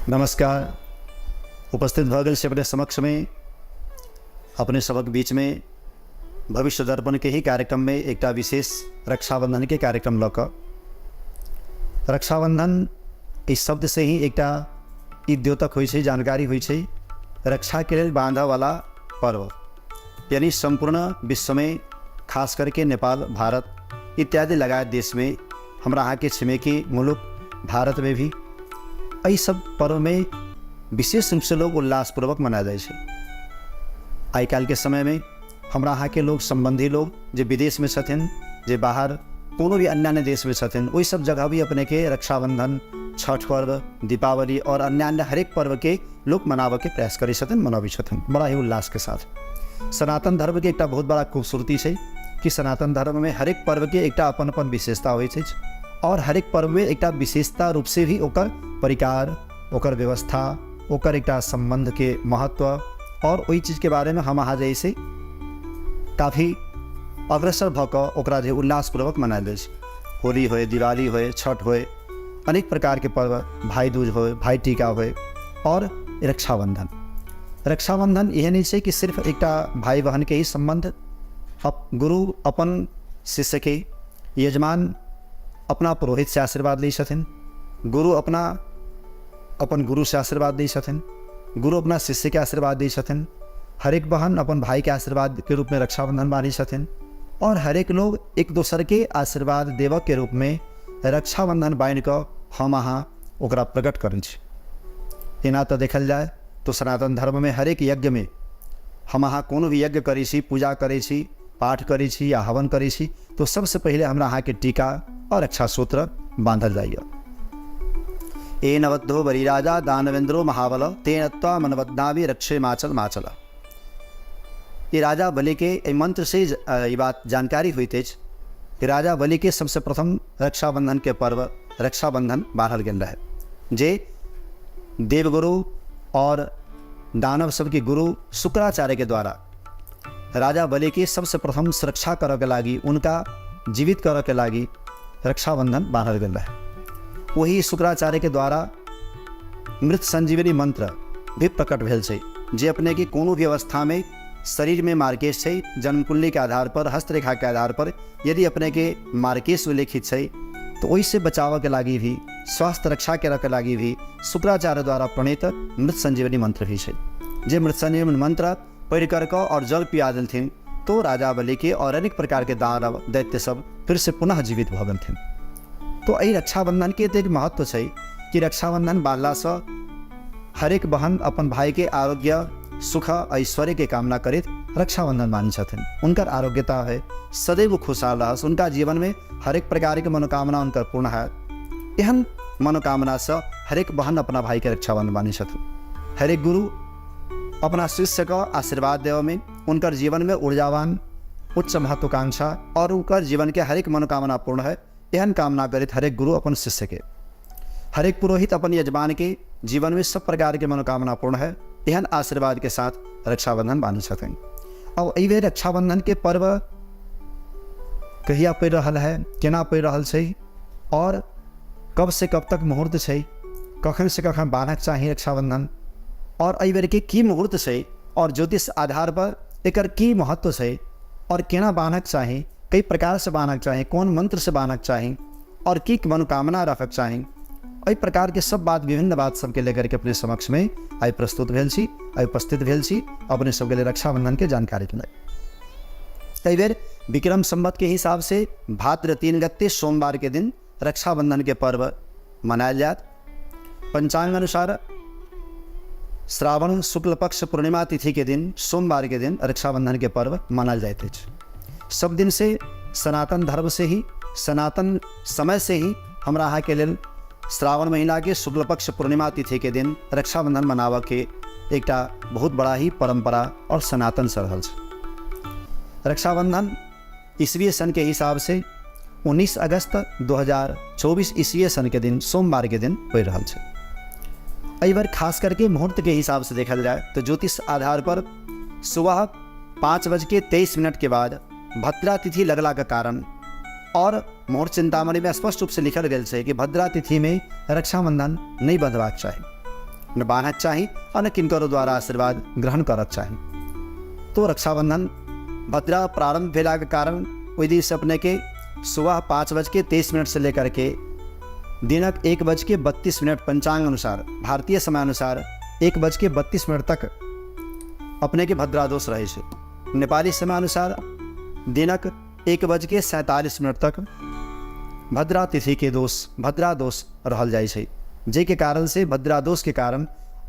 नमस्कार। उपस्थित भऽ गेल छी अपने समक्षमे, अपने सबक बीचमे भविष्य दर्पणके ही कार्यक्रममे एकटा विशेष रक्षाबंधनके कार्यक्रम लऽ कऽ। रक्षाबंधन ई शब्दसँ ही एकटा ई द्योतक होइ छै, जानकारी होइ छै, रक्षाके लेल बाँधऽवला पर्व, यानी सम्पूर्ण विश्वमे खास करके नेपाल, भारत इत्यादि लगायत देशमे, हमरा अहाँके छिमेकी मुलुक भारतमे भी एहि सब पर्वमे विशेष रूपसँ लोग उल्लासपूर्वक मनायल जाइ छै। आइ काल्हिके समयमे हमरा अहाँके लोग, सम्बन्धी लोग जे विदेशमे छथिन, जे बाहर कोनो भी अन्यान्य देशमे छथिन, ओहि सब जगह भी अपनेके रक्षाबंधन, छठ पर्व, दीपावली और अन्यान्य हरेक पर्वके लोक मनाबऽके प्रयास करै छथिन, मनबै छथिन बड़ा ही उल्लासके साथ। सनातन धर्मके एकटा बहुत बड़ा खूबसूरती छै कि सनातन धर्ममे हरेक पर्वके एकटा अपन अपन विशेषता होइत अछि और हरेक पर्वमे एकटा विशेषता रूपसँ भी ओकर परिकार, ओकर व्यवस्था, ओकर एकटा सम्बन्धके महत्व और ओहि चीजके बारेमे हम अहाँ जे से काफी अग्रसर भऽ कऽ ओकरा जे उल्लासपूर्वक मनायल जाइ छै। होली होय, दिवाली होय, छठ होय, अनेक प्रकारके पर्व, भाइ दूज होय, भाइ टीका होय और रक्षाबंधन। रक्षाबंधन एहन नहि छै कि सिर्फ एकटा भाइ बहनके ही सम्बन्ध। गुरु अपन शिष्यके, यजमान अपना पुरोहितसँ आशीर्वाद लै छथिन, गुरु अपना अपन गुरुसँ आशीर्वाद दै छथिन, गुरु अपना शिष्यके आशीर्वाद दै छथिन, हरेक बहन अपन भाइके आशीर्वादके रूपमे रक्षाबंधन बान्है छथिन और हरेक लोग एक दोसरके आशीर्वाद देबऽके रूपमे रक्षाबंधन बान्हि कऽ हम अहाँ ओकरा प्रकट करै छी। एना तऽ देखल जाय तो सनातन धर्ममे हरेक यज्ञमे हम अहाँ कोनो भी यज्ञ करै छी, पूजा करै छी, पाठ करै छी या हवन करै छी, तो सबसँ पहिले हमरा अहाँके टीका और रक्षा सूत्र बाँधल जाइए। ए नवद्धो बलिराजा दानवेंद्रो महाबल तेन त्वा मनबद्धावि रक्षे माचल माचल। ई राजा बलि के एहि मंत्र से ई बात जानकारी होइत अछि कि राजा बलि के सबसे प्रथम रक्षाबंधन के पर्व रक्षाबंधन बान्हल गेल रहे, जे देवगुरु और दानव सबके गुरु शुक्राचार्य के द्वारा राजा बलि के सबसे प्रथम सुरक्षा करऽ के लागि, उनका जीवित करऽ के लागि रक्षाबंधन बान्हल गेल रहे। वही शुक्राचार्य के द्वारा मृत संजीवनी मंत्र भी प्रकट भेल छै, जे अपने के कोनो भी अवस्था में शरीर में मार्केश छै, जन्मकुंडली के आधार पर, हस्तरेखा के आधार पर यदि अपने के मार्केश उल्लेखित छै तो ओहिसे बचाव के लागि भी, स्वास्थ्य रक्षा के लागि भी शुक्राचार्य द्वारा प्रणीत मृत संजीवनी मंत्र भी छै, जे मृत संजीवनी मंत्र पढ़ि कर कऽ और जल पिया देलथिन तो राजा बलि के और अनेक प्रकार के दानव दैत्य सब फिर से पुनः जीवित भऽ गेलथिन। तो एहि रक्षाबंधन के एतेक महत्व छै कि रक्षाबंधन बांधलासँ हरेक बहन अपन भाई के आरोग्य, सुख, ऐश्वर्य के कामना करैत रक्षाबंधन बान्है छथिन। हुनकर आरोग्यता है, सदैव खुशहाल रहस, उनका जीवन में हरेक प्रकार के मनोकामना उनकर पूर्ण है, एहन मनोकामनासँ हरेक बहन अपना भाई के रक्षाबंधन बान्है छथिन। हरेक गुरु अपना शिष्य के आशीर्वाद देवे में, उनकर जीवन में ऊर्जावान, उच्च महत्वाकांक्षा और उनकर जीवन के हरेक मनोकामना पूर्ण है, एहन कामना करैत हरेक गुरु अपन शिष्य के, हरेक पुरोहित अपन यजमान के जीवन में सब प्रकार के मनोकामना पूर्ण है, एहन आशीर्वाद के साथ रक्षाबंधन बान्है छथिन। अब एहि बेर रक्षाबंधन के पर्व कहिया पड़ि रहल है, केना पड़ि रहल छै और कब से कब तक मुहूर्त छै, कखन से कखन बान्हक चाही रक्षाबंधन और एहि बेर के की मुहूर्त छै और ज्योतिष आधार पर एकर की महत्व छै और केना बान्हक चाही, कई प्रकार से बान्हक चाही, कोन मंत्र से बान्हक चाही और की मनोकामना रखक चाही, एहि प्रकार के सब बात, विभिन्न बात सबके लेकर के अपने समक्ष में आइ प्रस्तुत भेल छी, आइ उपस्थित भेल छी अपने सबके लिए रक्षाबंधन के जानकारी के लिए। एहि बेर विक्रम संवत के हिसाब से भाद्र 3 गते सोमवार के दिन रक्षाबंधन के पर्व मनायल जायत। पंचांग अनुसार श्रावण शुक्ल पक्ष पूर्णिमा तिथि के दिन सोमवार के दिन रक्षाबंधन के पर्व मनायल जाइत अछि। सब दिन से सनातन धर्म से ही, सनातन समय से ही हमरा अहाँ के लेल श्रावण महीना के शुक्ल पक्ष पूर्णिमा तिथि के दिन रक्षाबंधन मनाबऽ के एकटा बहुत बड़ा ही परंपरा और सनातन से रहल छै। रक्षाबंधन ईस्वी सन के हिसाब से 19 अगस्त 2024 ईस्वी सन के दिन सोमवार के दिन पड़ि रहल छै। एहि बेर खास करके मुहूर्त के हिसाब से देखल जाय तो ज्योतिष आधार पर सुबह 5:23 के बाद भद्रा तिथि लगला के कारण और मुहूर्त चिंतामणि में स्पष्ट रूप से लिखल गेल छै कि भद्रा तिथि में रक्षाबंधन नहीं बंधबाक चाही। ने बान्हक चाही आ ने किनकरो द्वारा आशीर्वाद ग्रहण करक चाही। तो रक्षाबंधन भद्रा प्रारंभ भेलाके कारण ओहि दिनसँ अपनेके सुबह 5:23 से लेकर के दिनक 1:32 पंचांग अनुसार, भारतीय समय अनुसार 1:32 तक अपनेके भद्रा दोष रहै छै। नेपाली समय अनुसार दिनक 1:47 तक भद्रा तिथि के दोष, भद्रा दोष रहल जाइ छै, जाहिके कारण से भद्रा दोष के कारण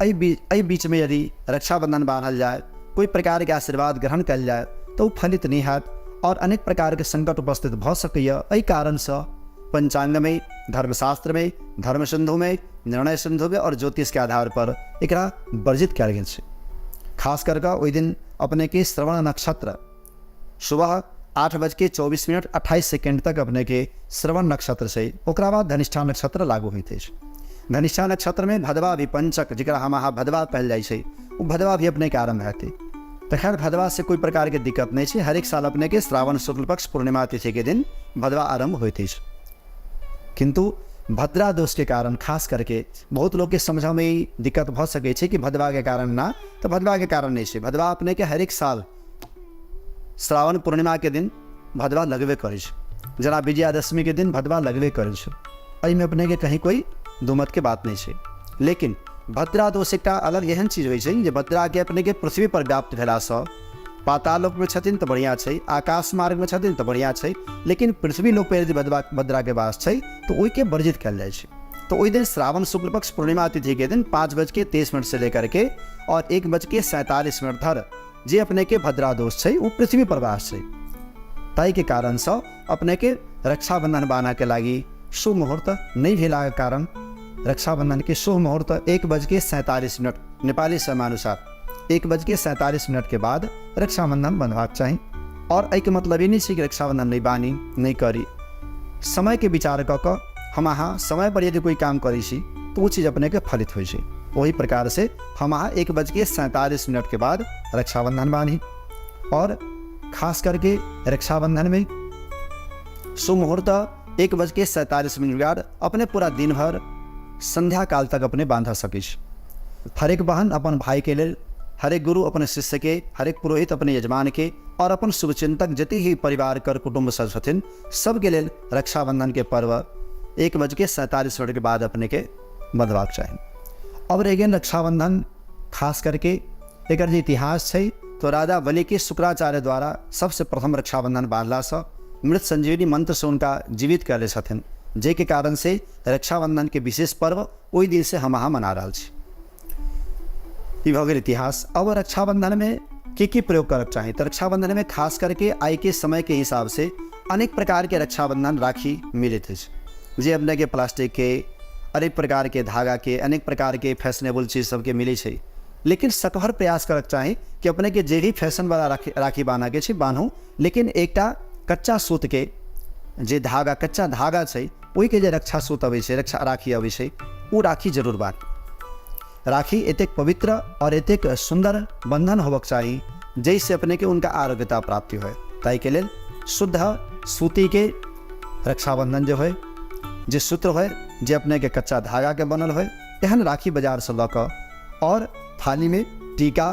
एहि बीचमे यदि रक्षाबंधन बान्हल जाय, कोई प्रकारके आशीर्वाद ग्रहण कयल जाय तऽ ओ फलित नहि हैत आओर अनेक प्रकारके संकट उपस्थित भऽ सकैए। एहि कारणसँ पंचांगमे, धर्मशास्त्रमे, धर्म सिन्धुमे, निर्णय सिन्धुमे आओर ज्योतिषके आधार पर एकरा वर्जित कयल गेल छै। खास कर कऽ ओहि दिन अपनेके श्रवण नक्षत्र सुबह 8:24:28 तक अपनेके श्रवण नक्षत्र छै, ओकरा बाद धनिष्ठा नक्षत्र लागू होइत अछि। धनिष्ठा नक्षत्रमे भदवा भी पंचक, जकरा हम अहाँ भदवा कहल जाइ छै, ओ भदवा भी अपनेके आरम्भ हेतै। तऽ खैर भदवासँ कोइ प्रकारके दिक्कत नहि छै। हरेक साल अपनेके श्रावण शुक्ल पक्ष पूर्णिमा तिथिके दिन भदवा आरम्भ होइत अछि। किन्तु भद्रा दोषके कारण खास करके बहुत लोकके समझऽमे ई दिक्कत भऽ सकै छै कि भदवाके कारण ना, तऽ भदवाके कारण नहि छै। भदवा अपनेके हरेक साल श्रावण पूर्णिमाके दिन भदवा लगबे करै छै, जेना विजयादशमीके दिन भदवा लगबे करै छै। एहिमे अपनेके कहीं कोइ दुमतके बात नहि छै। लेकिन भद्रा दोष एकटा अलग एहन चीज होइ छै जे भद्राके अपनेके पृथ्वी पर व्याप्त भेलासँ, पाताल लोकमे छथिन तऽ बढ़िआँ छै, आकाश मार्गमे छथिन तऽ बढ़िआँ छै, लेकिन पृथ्वी लोक पर यदि भद्राके वास छै तऽ ओहिके वर्जित कयल जाइ छै। तऽ ओहि दिन श्रावण शुक्ल पक्ष पूर्णिमा तिथिके दिन 5:23 से लेकर के और 1:47 धरि जे अपनेके भद्रा दोष छै ओ पृथ्वी पर वास छै, ताहिके कारणसँ अपनेके रक्षाबंधन बान्हके लागि शुभ मुहूर्त नहि भेलाके कारण रक्षाबंधनके शुभ मुहूर्त 1:47 नेपाली समयानुसार 1:47 के बाद रक्षाबंधन बन्हबाक चाही। आओर एहिके मतलब ई नहि छै कि रक्षाबंधन नहि बान्ही, नहि करी। समयके विचार कऽ कऽ हम अहाँ समय पर यदि कोइ काम करै छी तऽ ओ चीज अपनेके फलित होइ छै। ओही प्रकार से हम अहाँ 1:47 के बाद रक्षाबंधन बान्ही। और खास करके रक्षाबंधन में शुभ मुहूर्त 1:47 बाद अपने पूरा दिन भर संध्या काल तक अपने बांधा सकै छी। हरेक बहन अपन भाई के लेल, हरेक गुरु अपने शिष्य के, हरेक पुरोहित अपने यजमान के और अपन शुभचिंतक जते ही परिवार कर कुटुम्ब सब छथिन सबके लेल रक्षाबंधन के पर्व 1:47 के बाद अपने के बंधबाक चाही। अब रहि गेल रक्षाबंधन, खास करके एकर जे इतिहास छै तो राजा बलि के शुक्राचार्य द्वारा सबसे प्रथम रक्षाबंधन बांधलासँ मृत संजीवनी मंत्र से उनका जीवित कयले छथिन, जाहिके कारण से रक्षाबंधन के विशेष पर्व ओहि दिन से हम अहाँ मना रहल छी। ई भऽ गेल इतिहास। अब रक्षाबंधन में की की प्रयोग करक चाही, तऽ रक्षाबंधन में खास करके आइ के समय के हिसाब से अनेक प्रकार के रक्षाबंधन राखी मिलैत अछि, जे अपने के प्लास्टिक के, अनेक प्रकार के धागा के, अनेक प्रकार के फैशनेबल चीज सबके मिलै छै। लेकिन सकहर प्रयास करक चाही कि अपने के जे भी फैशन वाला राखी बान्हऽ के छै बान्हू, लेकिन एकटा कच्चा सूत के जे धागा, कच्चा धागा छै ओहिके जे रक्षा सूत अबै छै, रक्षा राखी अबै छै, ओ राखी जरूर बान्ही। राखी एतेक पवित्र और एतेक सुन्दर बंधन होबक चाही जाहिसँ अपनेके उनका आरोग्यता प्राप्ति होय। ताहिके लेल शुद्ध सूतीके रक्षाबंधन जे होय, जे सूत्र होय, जे अपनेके कच्चा धागाके बनल होय, एहन राखी बाजारसँ लऽ कऽ और थालीमे टीका,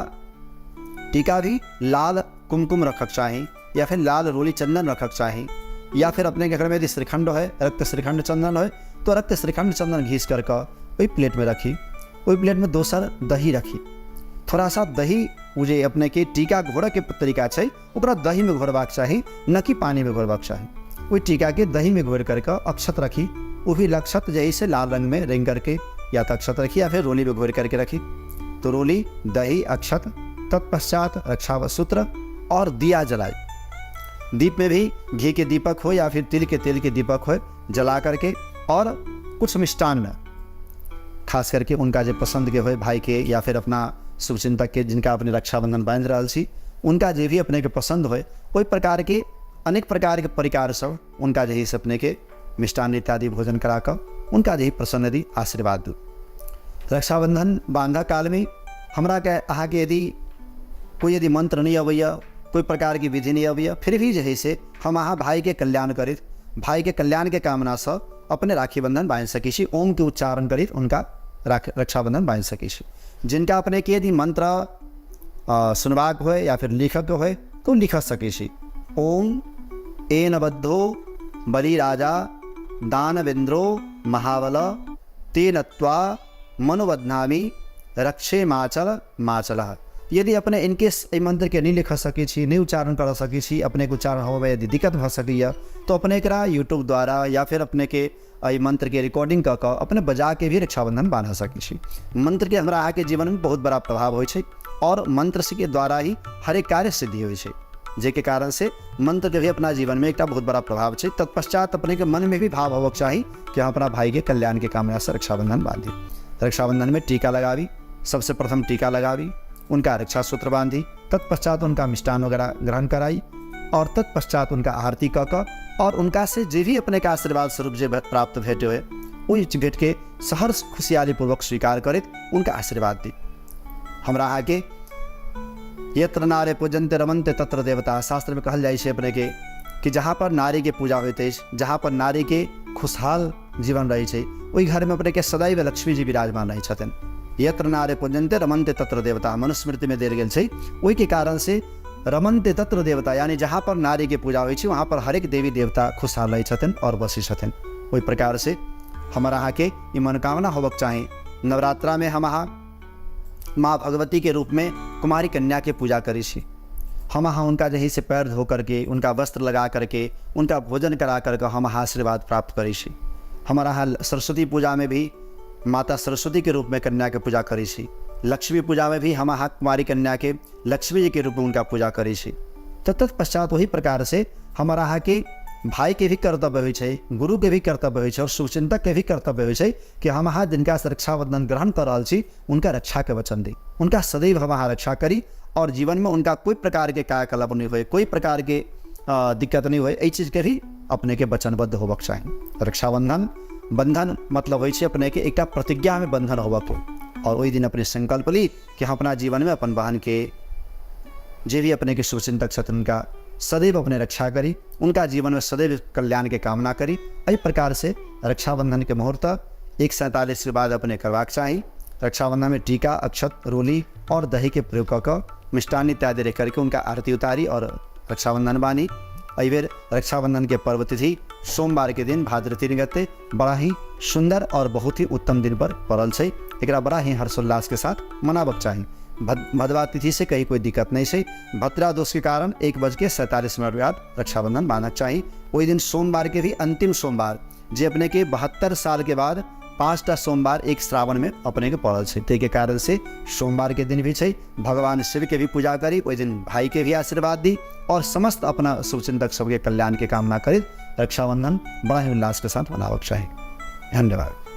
टीका भी लाल कुमकुम रखक चाही या फिर लाल रोली चंदन रखक चाही, या फिर अपने के घर में यदि श्रीखंड है, रक्त श्रीखंड चंदन है, तो रक्त श्रीखंड चंदन घीस कर कऽ ओहि प्लेटमे रखी। ओहि प्लेटमे दोसर दही रखी, थोड़ा सा दही, ओ जे अपने के टीका घोरऽके तरीका छै ओकरा दहीमे घोरबाक चाही, न कि पानीमे घोरबाक चाही। ओहि टीकाके दहीमे घोरि करके अक्षत रखी, ओ भी अक्षत जे है से लाल रंगमे रंग करके या तो अक्षत रखी या फिर रोलीमे घोरि करके रखी। तो रोली, दही, अक्षत, तत्पश्चात रक्षा सूत्र और दिया जलाए। दीप में भी घी के दीपक हो या फिर तिल के तेल के दीपक हो, जला करके और कुछ मिष्टान्न, खास करके उनका जे पसंद के होय भाई के या फिर अपना शुभचिंतक के जिनका अपने रक्षाबंधन बांधि रहल छी, उनका जे भी अपने के पसंद होय ओहि प्रकार के अनेक प्रकार के परिकार सब उनका जे है से अपने के मिष्टान्न इत्यादि भोजन करा कऽ उनका जे है प्रसन्न दी, आशीर्वाद दू। रक्षाबंधन बांधऽ काल में हमरा के अहाँके यदि कोई यदि मंत्र नहीं अबैया, कोई प्रकार के विधि नहीं अबैया, फिर भी जे है से हम अहाँ भाई के कल्याण करैत, भाई के कल्याण के कामना से अपने राखी बंधन बांधि सकै छी। ओम के उच्चारण करैत उनका रक्षाबंधन बान्हि सकै छी। जिनका अपनेके यदि मंत्र सुनबाक होय या फिर लिखऽके होय तऽ ओ लिख सकै छी। ओम एन बद्धो बलिराजा दानवेन्द्रो महाबल तेन त्वा मनुबध्नामि रक्षे माचल माचलः। यदि अपने इनकेस एहि मन्त्रके नहि लिख सकै छी, नहि उच्चारण कर सकै छी, अपनेके उच्चारण होबऽमे यदि दिक्कत भऽ सकैए तऽ अपने एकरा यूट्यूब द्वारा या फिर अपनेके एहि मन्त्रके रिकॉर्डिंग कऽ कऽ अपने बजाके भी रक्षाबन्धन बान्ह सकै छी। मन्त्रके हमरा अहाँके जीवनमे बहुत बड़ा प्रभाव होइ छै आओर मन्त्रके द्वारा ही हरेक कार्य सिद्धि होइ छै, जाहिके कारणसँ मन्त्रके भी अपना जीवनमे एकटा बहुत बड़ा प्रभाव छै। तत्पश्चात अपनेके मनमे भी भाव होबऽके चाही कि हम अपना भाईके कल्याणके कामनासँ रक्षाबन्धन बाँधी। रक्षाबन्धनमे टीका लगाबी, सबसँ प्रथम टीका लगाबी, उनका रक्षा सूत्र बाँधी, तत्पश्चात उनका मिष्टान वगैरह ग्रहण कराई और तत्पश्चात उनका आरती कऽ कऽ और उनका से जे भी अपने के आशीर्वाद स्वरूप जे प्राप्त भेट हुए ओहि भेट के सहर्ष खुशियाली पूर्वक स्वीकार करैत उनका आशीर्वाद दी। हमरा अहाँके यत्र नारे पूजन्ते रमन्ते तत्र देवता, शास्त्र में कहल जाइ छै अपने के कि जहाँ पर नारी के पूजा होइत अछि, जहाँ पर नारी के खुशहाल जीवन रहै छै, ओहि घर में अपने के सदैव लक्ष्मी जी विराजमान रहै छथिन। यत्र नारे पूजन्ते रमन्ते तत्र देवता मनुस्मृति में देल गेल छै। ओहि के कारण से रमन्ते तत्र देवता यानी जहाँ पर नारी के पूजा होइ छै वहाँ पर हरेक देवी देवता खुशहाल रहै छथिन और बसै छथिन। ओहि प्रकार से हमर अहाँके ई मनोकामना होबक चाही। नवरात्रा में हम अहाँ माँ भगवती के रूप में कुमारी कन्या के पूजा करै छी। हम अहाँ उनका जही से पैर धो करके, उनका वस्त्र लगा करके, उनका भोजन करा करके हम अहाँ आशीर्वाद प्राप्त करै छी। हमर अहाँ सरस्वती पूजा में भी माता सरस्वती के रूप में कन्या के पूजा करै छी। लक्ष्मी पूजा में भी हम अहाँ कुमारी कन्या के लक्ष्मी जी के रूप में उनका पूजा करै छी। तऽ तत्पश्चात ओही प्रकार से हमर अहाँके भाई के भी कर्तव्य होइ छै, गुरु के भी कर्तव्य होइ छै और शुभचिंतक के भी कर्तव्य होइ छै कि हम अहाँ जिनका से रक्षाबंधन ग्रहण कर रहल छी उनका रक्षा के वचन दी, उनका सदैव हम अहाँ रक्षा करी और जीवन में उनका कोई प्रकार के कायाकल्प नहीं होए, कोई प्रकार के दिक्कत नहीं होए, एहि चीज के भी अपने के वचनबद्ध होबक चाही। रक्षाबंधन बंधन मतलब होइ छै अपने के एकटा प्रतिज्ञा में बंधन होबक और ओहि दिन अपने संकल्प ली कि हम अपना जीवन में अपन बहन के जे भी अपने के शुभचिंतक छथिन उनका सदैव अपने रक्षा करी, उनका जीवन में सदैव कल्याण के कामना करी। एहि प्रकार से रक्षाबंधन के मुहूर्त 1:47 के बाद अपने करबाक चाही। रक्षाबंधन में टीका, अक्षत, रोली और दही के प्रयोग कऽ कऽ मिष्टान्न इत्यादि रख करके उनका आरती उतारी और रक्षाबंधन बानी। एहि बेर रक्षाबंधन के पर्व तिथि सोमवार के दिन भाद्र 3 गते बड़ा ही सुंदर और बहुत ही उत्तम दिन पर पड़ल छै। एकरा बड़ा ही हर्षोल्लास के साथ मनाबक चाही। भदवा तिथि से कहीं कोई दिक्कत नहीं छै। भद्रा दोष के कारण 1:47 बाद रक्षाबंधन बांधक चाही। ओहि दिन सोमवार के भी अंतिम सोमवार जे अपने के 72 साल के बाद 5टा सोमवार एक श्रावण में अपने के पड़ल छै, ताहि के कारण से सोमवार के दिन भी छै। भगवान शिव के भी पूजा करी, ओहि दिन भाई के भी आशीर्वाद दी और समस्त अपना शुभचिंतक सबके कल्याण के कामना करी रक्षाबंधन बड़ा ही उल्लास के साथ मनाबक चाही। धन्यवाद।